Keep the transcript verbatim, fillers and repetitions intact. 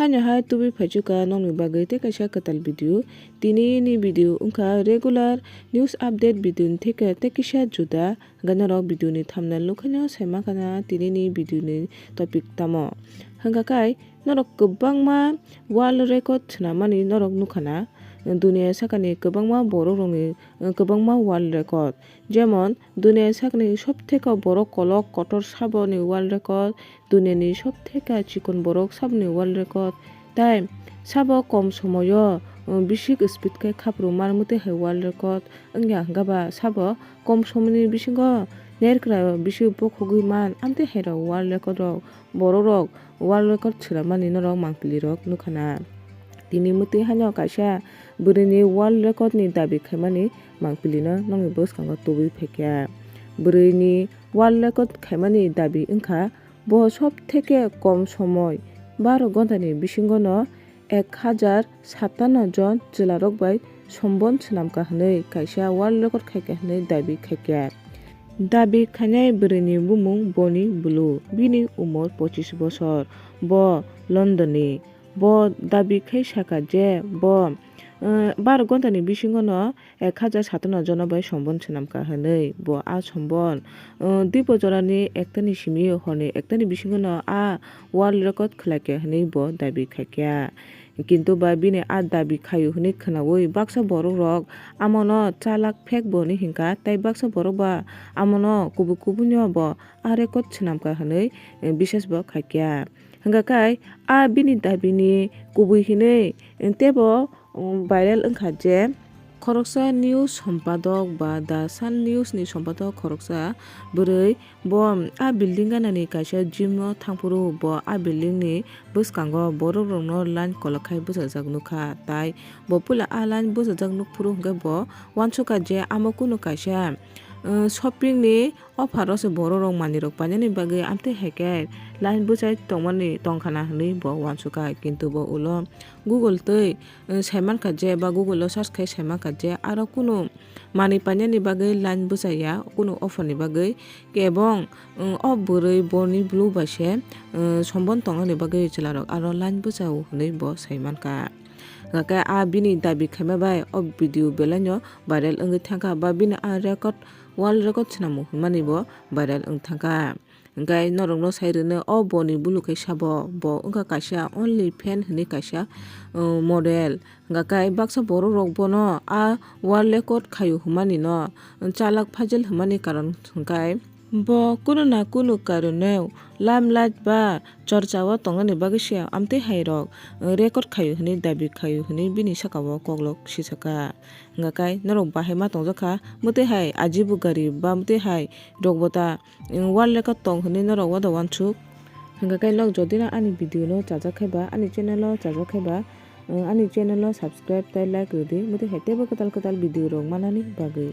Ano hai tubui phaichuka nokni bagwi tei kaisa kwtal video. Tini ni video wngkha regular news update video ni theke tei kisa juda. Hwnkhe norok video ni thumbnail nukhaino sai mankha na tini ni video ni topic tamo. Hwnkha khe norok kwbangma world record swnamani norok nukha na. Dunia sakani kwbangma borok rokni kwbangma world record. Jemon, duniani sakni sobtheke borok kolok kotor saboni world record, duniani sobtheke chikon borok saboni world record, tai sabo kom somoyo, um, bisik speed khe khapru mar mute hai world record wngya hwnkhe ba sabo kom somoini bisingo nerkra bisik bokhogwi man amtwi hai rok world record rok. Borok rok world record swnamani norok mangpili rok nukha na. Tini mwtwi haino kaisa bwrwini world record ni dabi khaimani mangpili no nokni bwskango tubui phaikha. Bwrwini world record khaimani dabi wngkha bo sob theke kom somoi baro ghonta ni bisingo no ek hajar satanno jon chwlarok bai sombon swnamkha hwnwi kaisa world record khaikha hwnwi dabi khaikha. Dabi khainai bwrwini bumung Bonnie Blue, bini umor pochis bosor, bo London ni. Bo dabi khai sakha je bo, eh, baro ghonta ni bisingo no ek hajar satanno jono bai sombon swnamkha hwnwi bo a sombon, eh, dui bojorani ektani simi horni ektani bisingo no a world record khwlaikha hwnwi bo dabi khaikha. Kintu ba bini a dabi khaio hwnwi khwnaui baksa borok rok amono chalak phek bo hwnwi hinkha, tei baksa borok ba amono kubui kubui no bo a record swnamkha hwnwi, eh, biswas bo khaikha. Hwnkha khe a bini dabini kubui hwnwi, eh, teibo, um, viral wngkha je, khoroksa news sompadok ba The Sun News ni sompadok khoroksa bwrwi bo a building ganani kaisa gym o thangphuru bo a building ni bwskango borok rokno line kolok khai bwsajak nukha, tai bo puila a line bwsajak nukphuru hwnkhe bo uansukha je amo kunu kaisa, uh, shopping ni offer o se borok rok manwi rok painani bagwi amtwi hai khe line bwsai tongmani tongkha na hwnwi bo uansukha, kintu bo ulo Google twi, uh, saimankha je ba Google o search khai saimankha je aro kunu manwi painani bagwi line bwsai ya, kunu offer ni bagwi, kebong, um, o bwrwi Bonnie Blue bai se, um, sombon tongnani bagwi chwla rok aro line bwsao hwnwi bo saimankha. Hwnkhe a bini dabi khaima bai o video belai no viral wngwi thangkha ba bini a record, world record swnamo hwnmani bo viral wng thangkha. Hwnkhe norokno sai rwno o Bonnie Blue khe sabo, bo wngkha kaisa only fan hwnwi kaisa, uh, model. Hwnkhe baksa borok rok bono a world record khaio hwnmani no chalak phajil hwnmani karon hwnkhe bo kunu na kunu karone limelight ba chorcha o tongnani bagwi se amtwi hai rok, uh, record khaio hwnwi dabi khaio hwnwi bini saka o koklok sisaka. Hwnkhe norok bahai ma tongjakha, mwtwi hai ajibo gari ba mwtwi hai rok bo ta, um, world record tong hwnwi norok uada uansuk. Hwnkhe norok jodi no ani video no chajak khai ba, ani channel o chajak khai ba, um, ani channel o subscribe tei like rwdi, mwtwi hai teibo kwtal kwtal video rok manani bagwi.